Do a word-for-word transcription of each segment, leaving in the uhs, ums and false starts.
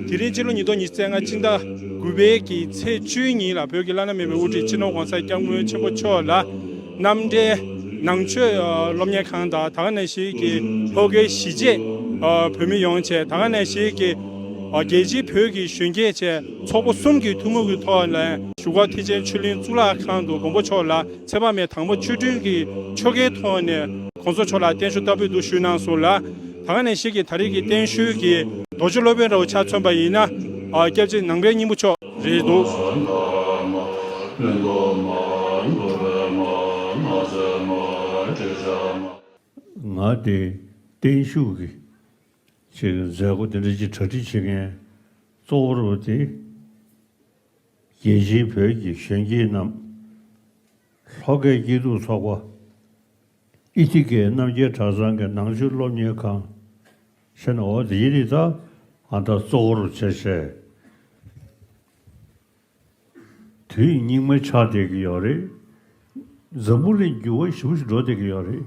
དེ་རིང་སྤྱི་ལོ་ཉིས་སྟོང་ཉི་ཤུ་རྩ་ལྔ་སྤྱི་ཟླ་དགུ་པའི་གི་ཚེས་བཅུའི་ཉིན་ལ་བོད་ཀྱི་བླ་ན་མེད་པའི་དབུ་ཁྲིད་སྤྱི་ནོར་༸གོང་ས་༸སྐྱབས་མགོན་ཆེན་པོ་མཆོག་ལ་རྣམ་འགྲེལ་ནང་ཆོས་ཨ་སློབ་གཉེར་ཁང་དང་། ད་ག་ནང་བཞིན་གྱི་ལྷོ་ཁའི་གཞིས་བྱེས་ཨ་བོད་མི་ཡོངས་བཅས། ད་ག་ནང་བཞིན་གྱི་ཨ་རྒྱལ་སྤྱིའི་བོད་ཀྱི་གཞོན་སྐྱེས་བཅས་ཚོགས་པ་གསུམ་གྱི་ཐུན་མོང་གི་ཐོག་ནས་བཞུགས་སྒར་ཐེག་ཆེན་ཆོས་གླིང་གཙུག་ལག་ཁང་དུ་མགོན་པོ་མཆོག་ལ་ཚེ་དཔག་མེད་དང་པོ་ཆོས་སྒྲོན་གྱི་ཆོ་གའི་ཐོག་ནས་༸གོང་ས་མཆོག་ལ་བརྟན་བཞུགས་བསྟར་འབུལ་དུ་ཞུས་གནང་སོང་ལ། ད་ག་ནང་བཞིན་གྱི་ད་རེས་ཀྱི་བརྟན་བཞུགས་ཀྱི་རྡོ་རྗེ་སློབ་དཔོན་འདྲ་བོ་ཆ་མཚོན་པ་ཡིན་ན། ཨ་སྐྱབས་རྗེ་ནང་པའི་སྙིང་པོ་མཆོག་རེད་འདུག། ང་དེ་བརྟན་བཞུགས་ཀྱི་ཅིག་མཛད་སྒོ་དེ་འདྲ་ཅིག་གྲ་སྒྲིག་བྱེད་མཁན་གཙོ་བོ་རུ་དེ། རྒྱལ་སྤྱིའི་བོད་ཀྱི་གཞོན་སྐྱེས་རྣམས་ལྷོ་ཁའི་སྐྱིད་སྡུག་ཚོགས་པ་ཨི་ཐི་ཀའི་རྣམ་རྒྱལ་གྲྭ་ཚང་གི་ནང་ཆོས་སློབ་གཉེར་ཁང་ཞེས་ནས། འོ་དེ་ཡིན་ནི་ད་ཨ་ད་གཙོ་བོ་རུ་བྱས་བྱས་དུས་སྙིགས་མ་ཆགས་བསྡད་ཀྱི་ཡོད་རེད། འཛམ་བུ་གླིང་འགྱུར་བ་ཞེ་པོ་ཞིག་འགྲོ་བསྡད་ཀྱི་ཡོད་རེད།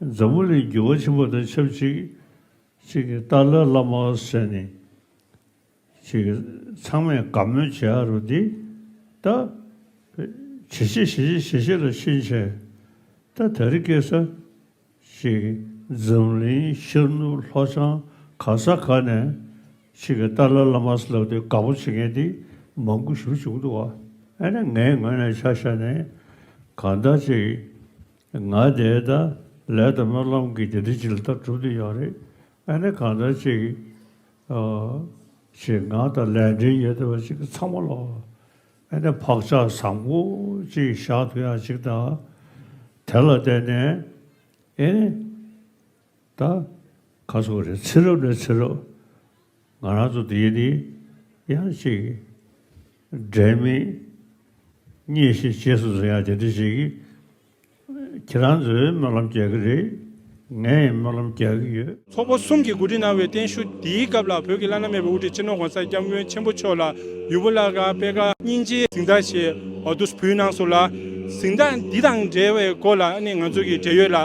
འཛམ་བུ་གླིང་འགྱུར་བ་ཆེན་པོ་དང་ཆབས་ཅིག་ཅིག་གི་ཏཱ་ལའི་བླ་མ་ཟེར་ནས། ཅིག་ཚང་མས་དགའ་མོས་བྱེད་ཡ་རུ་འདི་ད་ཇེ་ཆེ་ཇེ་ཆེ་ཇེ་ཆེ་ལ་ཕྱིན་བྱས། ད་དེ་རིང་ཁ་སང་ཅིག་འཛམ་གླིང་ཤར་ནུབ་ལྷོ་བྱང་ག་ས་ག་ནས་ཅིག་གི་ཏཱ་ལའི་བླ་མ་ཟེར་ལབ་དུས་དགའ་པོ་བྱེད་མཁན་འདི་མང་པོ་ཞེ་པོ་བྱུང་འདུག་བ། ཨ་ནི་ངའི་ངོས་ནས་ཆ་བཞག་ནས་གང་ལྟར་ཅིག་ང་དེ་ད་ལས་དང་སྨོན་ལམ་གྱི་དེ་འདྲ་ཅིག་ལ་ད་གྲུབ་བསྡད་ཡོད་རེད། ཨ་ནི་གང་ལྟར་ཅིག་ཨ་ཅིག་ང་དང་ལས་འབྲེལ་ཡོད་བསྡད་པ་ཅིག་ཚང་མ་ལ་ཨ་ནི་བག་ཆགས་བཟང་པོ་ཅིག་བཞག་ཐུབ་ཡག་ཅིག་དང་། དེ་ལ་བརྟེན་ནས་ཨེ་ནི་ད་ག་ཚོད་རེད། ཚེ་རབས་ནས་ཚེ་རབས་ང་རང་ཚོ་འདི་ནི་ཡང་ཅིག་འབྲལ་མེད་མཉེས་གཤིན་རྗེས་སུ་འཛིན་ཡག་དེ་འདྲ་ཞིག་གིས་ཁྱེད་རང་ཚོས་སྨོན་ལམ་རྒྱག་གི་རེད། ངས་སྨོན་ལམ་རྒྱག་གི་ཡོད། ཚོགས་པ་གསུམ་གྱིས་གོ་སྒྲིག་གནང་བའི་བརྟན་བཞུགས་འདིའི་སྐབས་ལ་བོད་ཀྱི་བླ་ན་མེད་པའི་དབུ་ཁྲིད་སྤྱི་ནོར་༸གོང་ས་༸སྐྱབས་མགོན་ཆེན་པོ་མཆོག་ལ་ཡུམ་བུ་བླ་དཀར་པད་དཀར་སྙིང་རྗེའི་གཟེངས་རྟགས་ཞེས་འདུག་སེ་ཕུལ་གནང་སོང་ལ། གཟེངས་རྟགས་འདི་དང་འབྲེལ་བའི་སྐོར་ལ་ཨ་ནི་ང་ཚོ་གི་འབྲེལ་ཡོད་ལ་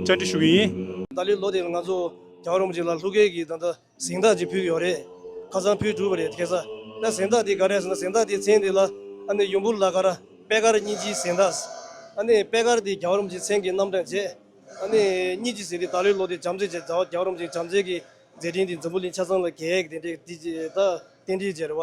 བཅར་འདྲི་ཞུ་གི་ཡིན། ད་ལོའི་ལོ་དེ་ལ་ང་ཚོ་རྒྱལ་བ་རིན་པོ་ཆེ་ལ་ལྷོ་ཁའི་གི་ད་ལྟ་གཟེངས་རྟགས་ཅིག་ཕུལ་གྱི་ཡོད་རེད། ཁ་སང་ཕུལ་གྲུབ་པ་རེད། ཁ་སང་ད་གཟེངས་རྟགས་འདི་ག་རེ་ཟེར་ན། གཟེངས་རྟགས་འདི་མཚན་འདི་ལ་ཨ་ནི་ཡུམ་བུ་བླ་དཀར་པད་དཀར་སྙིང་རྗེའི་གཟེངས་རྟགས། ཨ་ནི་པད་དཀར་འདི་རྒྱལ་བ་རིན་པོ་ཆེའི་མཚན་གྱི་རྣམ་གྲངས་བྱས། ཨ་ནི་སྙིང་རྗེ་ཟེར་དེ་ད་ལོའི་ལོ་དེ་བྱམས་བརྩེ་བྱས། རྒྱལ་བ་རྒྱལ་བ་རིན་པོ་ཆེའི་བྱམས་བརྩེ་གི་མཛད་འཕྲིན་འདི་འཛམ་བུ་གླིང་ཆ་ཚང་ལ་རྒྱས་ཡག་གི་དེ་འདྲའི་འདི་ད་རྟེན་འབྲེལ་བྱས་རེད་བ།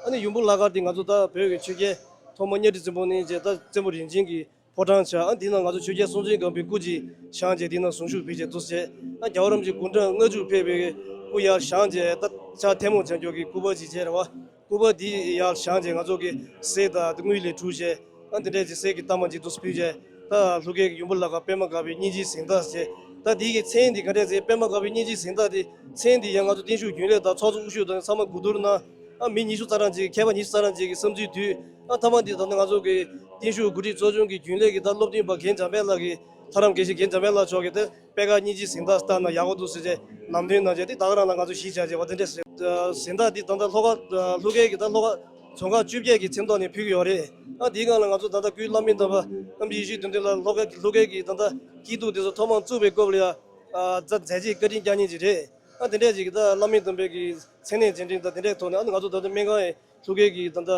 ཨ་ནི་ཡུམ་བུ་བླ་དཀར་འདི་ང་ཚོ་ད་བོད་ཀྱི་ཆོས་རྒྱལ་ཐོག་མ་གཉའ་ཁྲི་བཙན་པོ་ནས་བྱས། ད་བཙན་པོ་རིམ་བྱོན་གྱི་ཕོ་བྲང་བྱས། ཨ་འདི་ན་ང་ཚོ་ཆོས་རྒྱལ་སྲོང་བཙན་སྒམ་པོའི་སྐུ་ཅིག་བཞེངས་བྱས། འདི་ན་གཟུངས་གཞུག་ཕུལ་བྱས་འདུག་སེ་བྱས། ཨ་རྒྱལ་བ་རིན་པོ་ཆེ་སྐུ་འདྲ་ལྔ་བཅུ་ཕེབས་པའི་སྐུ་ཡར་བཞེངས་བྱས། ད་ཕྱག་ཐལ་མོ་སྦྱར་འགྱོག་གི་སྐུ་པར་ཅིག་བྱས་རེད་བ། སྐུ་པར་འདི་ཡར་བཞེངས་བྱས། ང་ཚོ་གི་གསེར་དང་དངུལ་ལས་གྲུབ་བྱས། ཨ་འདི་འདྲས་ཀྱི་གསེར་གྱི་རྟགས་མ་ཅིག་འདུག་སེ་ཕུལ་བྱས། ད་ལྷོ་ཁའི་ཡུམ་བུ་བླ་དཀར་པད་མ་དཀར་པོའི་སྙིང་རྗེའི་གཟེངས་རྟགས་ཟེར། ད་འདི་གི་མཚན་འདི་ག་འདྲས་ཟེར། པད་མ་དཀར་པོའི་སྙིང་རྗེའི་གཟེངས་རྟགས་འདི་མཚན་འདི་ཡང་ང་ཚོ་བརྟན་བཞུགས་རྒྱུན་ལས་དང་ཚོགས་གཙོ་དབུ་བཞུགས་དང་ཚང་མ་གོ་བསྡུར་གནང་། ཨ་མི་ཉི་ཤུ་རྩ་གྲངས་ཅིག་མཁས་པ་ཉི་ཤུ་རྩ་གྲངས་ཅིག་གི་བསམ་ཚུལ་བསྡུས། ཨ་མཐའ་མ་འདི་ད་ནི་ང་ཚོ་གི་བརྟན་བཞུགས་གོ་སྒྲིག་གཙོ་སྐྱོང་གི་རྒྱུན་ལས་ཀྱི་ད་སློབ་སྟོན་པ་རྒན་འཇམ་དཔལ་ལགས་ཀྱིས། ལྷ་རམས་དགེ་བཤེས་རྒན་འཇམ་དཔལ་ལགས་མཆོག་གིས་དེ་པད་དཀར་སྙིང་རྗེའི་གཟེངས་རྟགས་བསྟར་ན་ཡག་པོ་འདུག་ཟེར་བྱས་ལམ་སྟོན་གནང་བྱས། དེ་ད་ག་རང་ལ་ང་ཚོ་གཞི་བཞག་བྱས་པ་དེ་འདྲས་ཟེར། གཟེངས་རྟགས་འདི་ད་ལྟ་ལྷོ་ཁ་ལྷོ་ཁའི་གི་ད་ལྷོ་ཁ་རྫོང་ཁག་བཅོ་བརྒྱད་ཀྱི་མཚན་ཐོག་ནས་ཕུལ་གྱི་ཡོད་རེད། ཨ་དེའི་སྒང་ལ་ང་ཚོ་ད་ལྟ་སྐུའི་བླ་སྨན་དམ་པ་རྣམ་རྒྱལ་ཡེ་ཤེས་དོན་ལྡན་ལགས་ལྷོ་ཁ་ལྷོ་ཁའི་གི་ད་ལྟ་སྐྱིད་སྡུག་དེ་ཚོ་ཐོག་མར་བཙུགས་པའི་སྐབས་ལ་ཡ། ཨ་མཛད་རྗེས་བཀའ་དྲིན་བསྐྱངས་མཁན་ཅིག་རེད། ཨ་དེ་འདྲས་ཅིག་གི་ད་བླ་སྨན་དམ་པའི་གི་མཚན་གནས་མཇལ་འཕྲིན་དང་དེ་འདྲས་ཐོག་ནས། ཨ་ནི་ང་ཚོ་ད་ལྟ་སྨན་ཁང་ཡི་ལྷོ་ཁའི་གི་ད་ལྟ་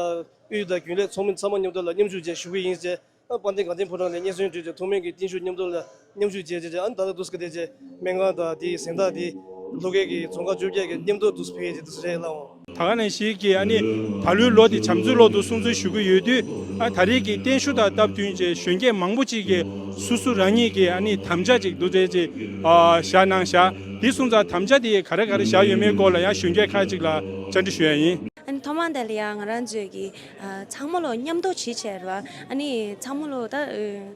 དབུས་དང་རྒྱུན་ལས་ཚོགས་མི་ཚང་མ་མཉམ་དུ་ལ་མཉམ་ཞུགས་བྱས་ཞུ་གི་ཡིན་ཟེར། ཨ་དཔལ་ལྡན་དགའ་ལྡན་ཕོ་བྲང་ནས་སྙན་སེང་སྤྲོད་བྱས། ཐུགས་སྨོན་གྱི་བརྟན་བཞུགས་མཉམ་དུ་ལ་མཉམ་ཞུགས་བྱས་བྱས་བྱས། ཨ་ནི་ད་ལྟ་འདུག་སེ་ག་དེ་བྱས་སྨན་ཁང་དང་དེའི་གཟེངས་རྟགས་དེ་ལྷོ་ཁའི་གི་རྫོང་ཁག་བཅོ་བརྒྱད་ཀྱི་མཉམ་དུ་འདུག་སེ་ཕུལ་ཡས་ཅིག་འདུག་སེ་རེད་ལགས། ད་ག་ནང་བཞིན་གྱི་ཨ་ནི་ད་ལོའི་ལོ་དེ་བྱམས་བརྩེའི་ལོ་འདུག་གསུང་ཚུལ་ཞུ་གི་ཡོད་དུས། ཨ་ད་རེས་ཀྱི་བརྟན་བཞུགས་དང་སྟབས་བསྟུན་བྱས་གཞོན་སྐྱེས་མང་པོ་ཅིག་གིས་སོ་སོ་རང་ཉིད་ཀྱི་ཨ་ནི་དམ་བཅའ་ཅིག་འདུག་སེ་ཅིག་ཨ་བཞག་གནང་བཞག། དེ་སོང་ཙང་དམ་བཅའ་དེ་ག་རེ་ག་རེ་བཞག་ཡོད་མེད་སྐོར་ལ་ཡང་གཞོན་སྐྱེས་ཁག་ཅིག་ལ་བཅར་འདྲི་ཞུ་ཡ་ཡིན། ཨ་ནི་ཐོག་མ་དེ་ལ་ཡང་ང་རང་ཚོས་ཀྱི་ཨ་ཚང་མ་ལོ་མཉམ་དུ་བྱེད་བྱས་ར། ཨ་ནི་ཚང་མ་ལོ་ད་ཨ་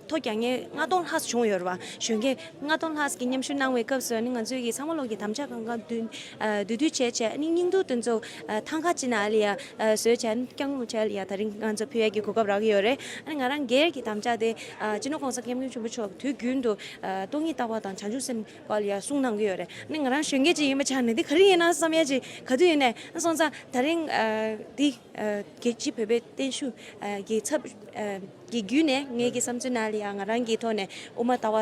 ཐོ་རྒྱག་མཁན་ལྔ་སྟོང་ལྷག་བྱུང་ཡོད་ར་བ། གཞོན་སྐྱེས་ལྔ་སྟོང་ལྷག་གིས་མཉམ་ཞུགས་གནང་བའི་སྐབས་སུ། ཨ་ནི་ང་ཚོས་ཀྱི་ཚང་མ་ལོ་གི་དམ་བཅའ་གང་ག་མདུན་ཨ་བསྡུས་བསྡུས་བྱས་བྱས། ཨ་ནི་སྙིང་སྡུག་དེ་ཚོ་ཨ་ཐང་ཀ་ཅིག་ནང་ལ་ཡ་ཨ་བཟོས་བྱས། ཨ་ནི་བསྐྱར་སྔོག་བྱས་ལ་ཡ་ད་རིང་ང་ཚོ་ཕུལ་ཡས་ཀྱི་གོ་སྐབས་རག་གི་ཡོད་རེད། ཨ་ནི་ང་རང་སྒེར་གྱི་དམ་བཅའ་དེ་ཨ་སྤྱི་ནོར་༸གོང་ས་༸སྐྱབས་མགོན་ཆེན་པོ་མཆོག་དུས་རྒྱུན་དུ་ཨ་སྟོང་ཉིད་རྟག་པ་དང་བྱང་ཆུབ་སེམས་སྐོར་ལ་ཡ་གསུང་གནང་གི་ཡོད་རེད། ཨ་ནི་ང་རང་གཞོན་སྐྱེས་ཅིག་ཡིན་པའི་ཆ་ནས་འདི་ག་རེ་ཡིན་ན་བསམ་ཡས་ཅིག་ག་དུས་ཡིན་ནའི། ཨ་སོང་ཙང་ད་རིང་ཨ་ འདི་རྒྱལ་སྤྱིའི་བོད་པའི་བརྟན་བཞུགས་ཀྱི་ཚབ་ཀྱི་བརྒྱུད་ནས་ངེད་ཀྱི་བསམ་ཚུལ་ནང་ལ་ཡང་ང་རང་གི་ཐོག་ནས་དབུ་མ་ལྟ་བ་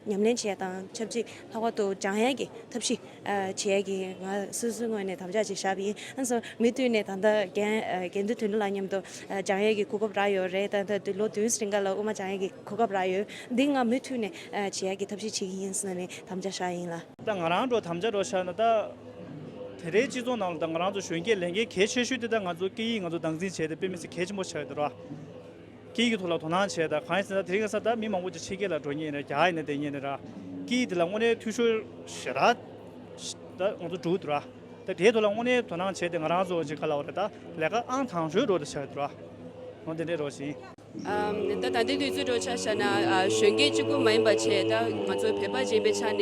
ཉམས་ལེན་བྱས་དང་ཆབས་ཅིག་ལྷག་པར་དུ་སྦྱང་ཡས་ཀྱི་ཐབས་ཤེས་བྱེད་ཡས་ཀྱི་ང་སོ་སོའི་ངོས་ནས་དམ་བཅའ་ཅིག་བཞག་པ་ཡིན། ཨ་ནི་མུ་མཐུད་ནས་ད་ལྟ་རྒན་དགེ་འདུན་དོན་གྲུབ་ལགས་མཉམ་དུ་སྦྱང་ཡས་ཀྱི་གོ་སྐབས་རག་ཡོད་རེད། ད་ལྟ་དུས་ལོ་བདུན་རིང་ག་ལ་དབུ་མ་སྦྱང་ཡས་ཀྱི་གོ་སྐབས་རག་ཡོད། འདི་ང་མུ་མཐུད་ནས་བྱེད་ཡས་ཀྱི་ཐབས་ཤེས་བྱེད་ཀྱི་ཡིན་ཟེར་ནས་དམ་བཅའ་བཞག་ཡིན་ལགས། ད་ང་རང་འགྲོ་དམ་བཅའ་འགྲོ་བཞག་ན་ད། དེ་རིང་སྤྱི་ཚོགས་ནང་ལ་ད་ང་རང་ཚོ་གཞོན་སྐྱེས་ལས་འགན་གལ་ཆེ་ཤོས་དེ་ད་ང་ཚོ་སྐད་ཡིག་ང་ཚོ་སྟངས་འཛིན་བྱས་ཏེ་དཔེ་མི་སྲིད་གལ་ཆེན་པོ་ཆགས་ཡོད་རེད་བ། སྐད་ཡིག་གི་ཐོག་ལ་དོ་སྣང་བྱས་ད་གང་ཡིན་ཟེར་ན་དེ་རིང་ཁ་སང་ད་མི་མང་པོ་ཅིག་ཕྱི་རྒྱལ་ལ་འགྲོ་མཁན་ཡིན་ན་རྒྱ་ཡིན་ན་བསྡད་མཁན་ཡིན་ན་ར། སྐད་ཡིག་དེ་ལ་དངོས་གནས་འཐུས་ཤོར་ཞེ་དྲག་ད་ང་ཚོ་འགྲོ་གི་འདུག་ར། ད་དེའི་ཐོག་ལ་དངོས་གནས་དོ་སྣང་བྱས་ཏེ་ང་རང་ཚོ་ཅིག་ག་ལ་བ་རེད་ད་ལས་ཀ་ཨང་དང་ཤོས་འགྲོ་ད་ཆགས་ཡོད་རེད་བ། འོ་དེ་འདྲས་རོགས་ཞིང་། ཨམ། ད་ད་ལྟའི་དུས་ཚོད་འགྲོ་ཆ་བཞག་ན་ཨ། གཞོན་སྐྱེས་གཅིག་པུ་མ་ཡིན་པ་བྱས་ད་ང་ཚོ་བོད་པ་ཅིག་ཡིན་པའི་ཆ་ནས་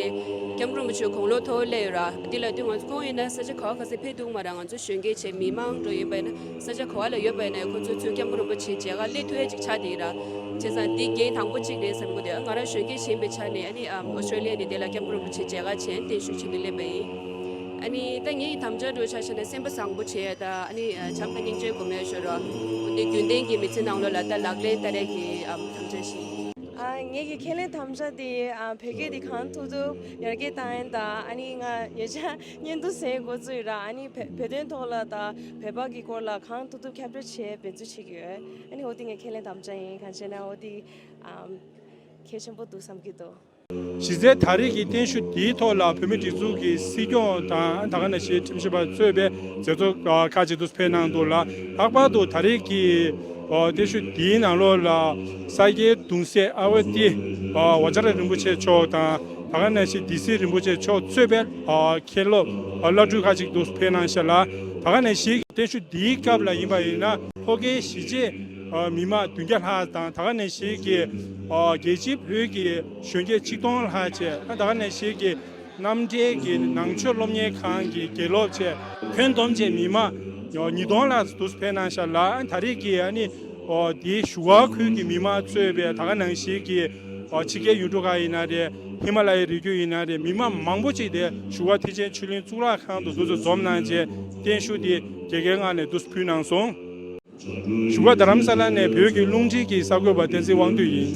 སྐྱབས་མགོན་རིན་པོ་ཆེ་དགུང་ལོ་མཐོ་བོ་སླེབས་ཡོད་ར། འདི་ལ་དུས་ང་ཚོ་ཁོང་ཡིན་ན་ས་ཆ་ག་བ་ག་ས་ཕེབས་འདུག་མ་ར། ང་ཚོ་གཞོན་སྐྱེས་བྱས་མི་མང་འགྲོ་ཡིན་པ་ཡིན་ན་ས་ཆ་ག་བ་ལ་ཡོད་པ་ཡིན་ན་ཁོང་ཚོ་ཚུར་སྐྱབས་མགོན་རིན་པོ་ཆེ་མཇལ་ཁ་སླེབས་ཐུབ་ཡ་ཅིག་ཆགས་བསྡད་ཡིན་ར། བྱས་ཙང་འདི་འགན་དང་པོ་གཅིག་རེད་བསམ་གི་འདུག་ང་རང་གཞོན་སྐྱེས་ཡིན་པའི་ཆ་ནས་ཨ་ནི་ཨམ། ཨོ་སི་ཀྲོ་ལི་ཡ་ནས་འདི་ལ་སྐྱབས་མགོན་རིན་པོ་ཆེ་མཇལ་ཁ་བྱས་བརྟན་བཞུགས་བྱེད་དུ་སླེབས་པ་ཡིན། ཨ་ནི་ད་ངའི་དམ་བཅའ་འགྲོ་ཆ་བཞག་ན་སེམས་པ་བཟང་པོ་བྱས་ད། ཨ་ནི་བྱམས་དང་སྙིང་རྗེ་སྒོམ་ཡ་ཤོད་རོགས། འོ་དེ་རྒྱུན་ལྡན་གྱི་མི་ཚེ་ནང་ལོགས་ལ་ད་ལག་ལེན་བསྟར་ཡ་གི་ཨམ། དམ་བཅའ་ཞིག་ཨ། ངེད་ཀྱི་ཁས་ལེན་དམ་བཅའ་དེ་ཨ། བོད་སྐད་དེ་གང་ཐུབ་ཐུབ་ཡར་རྒྱས་བཏང་ཡིན་ད། ཨ་ནི་ང་ཉེ་ཆར་བརྙན་ཐུང་བཟོས་འགོ་བཙུགས་ཡོད་ར། ཨ་ནི་བོད་བོད་དོན་ཐོག་ལ་ད་བོད་པ་གི་སྐོར་ལ་གང་ཐུབ་ཐུབ་ཁྱབ་བསྒྲགས་བྱེད་འབད་བརྩོན་བྱེད་ཀྱི་ཡོད། ཨ་ནི་འོ་དེ་ངའི་ཁས་ལེན་དམ་བཅའ་ཡིན། གང་བྱས་ན་འོ་དེ་ཨམ། གལ་ཆེན་པོ་འདུག་བསམ་གྱི་འདུག་གཞི་རྩའི་ད་རེས་ཀྱི་བརྟན་བཞུགས་འདིའི་ཐོག་ལ་བོད་མི་སྒྲིག་འཛུགས་ཀྱི་སྲིད་སྐྱོང་དང་ད་ག་ནང་བཞིན་ཁྲིམས་ཞིབ་པ་གཙོས་པའི་མཛད་གཙོ་ཁག་ཅིག་ཏུ་ཕེབས་གནང་འདུག་ལ། ལྷག་པར་དུ་ད་རེས་ཀྱི་བརྟན་བཞུགས་འདིའི་ནང་ལོགས་ལ་ས་སྐྱའི་གདུང་སྲས་ཨ་ཝ་ཏི་ཝ་ཇ་ར་རིན་པོ་ཆེ་མཆོག་དང་ད་ག་ནང་བཞིན་སྡེ་སྲིད་རིན་པོ་ཆེ་མཆོག་གཙོས་པའི་མཁན་སློབ་བླ་སྤྲུལ་ཁག་ཅིག་ཏུ་ཕེབས་གནང་ཤག་ལ། ད་ག་ནང་བཞིན་བརྟན་བཞུགས་འདིའི་སྐབས་ལ་ཡིན་པ་ཡིན་ན་ལྷོ་ཁའི་གཞིས་བྱེས་མི་མང་བདུན་བརྒྱ་ལྷག་དང་ད་ག་ནང་བཞིན་གྱི་རྒྱལ་སྤྱིའི་བོད་ཀྱི་གཞོན་སྐྱེས་ཆིག་སྟོང་ལྷག་བཅས་ད་ག་ནང་བཞིན་གྱི་རྣམ་འགྲེལ་གྱི་ནང་ཆོས་སློབ་གཉེར་ཁང་གི་དགེ་སློབ་བཅས་ཁྱོན་བསྡོམས་བཅས་མི་མང་ཉིས་སྟོང་ལྷག་ཏུ་ཕེབས་གནང་ཤག་ལ། ད་རེས་ཀྱི་ཨ་ནི་འདིའི་བཞུགས་སྒར་ཁུལ་གྱི་མི་མང་གཙོས་པའི་ད་ག་ནང་བཞིན་གྱི་ཕྱི་རྒྱལ་ཡུལ་གྲུ་ཁག་ཡིན་ན་རེད། ཧི་མ་ལ་ཡའི་རི་རྒྱུད་ཡིན་ན་རེད། མི་མང་མང་པོ་ཅིག་དེ་བཞུགས་སྒར་ཐེག་ཆེན་ཆོས་གླིང་གཙུག་ལག་ཁང་དུ་འདུ་འཛོམས་གནང་རྗེས་བརྟན་བཞུགས་དེ་རྒྱལ་ཁའི་ངང་ནས་འདུ་ཕུལ་གནང་སོང་། བཞུགས་སྒར་རྡ་རམ་ས་ལ་ནས་བོད་ཀྱི་རླུང་འཕྲིན་གྱི་གསར་འགོད་པ་བསྟན་འཛིན་དབང་འདུས་ཡིན།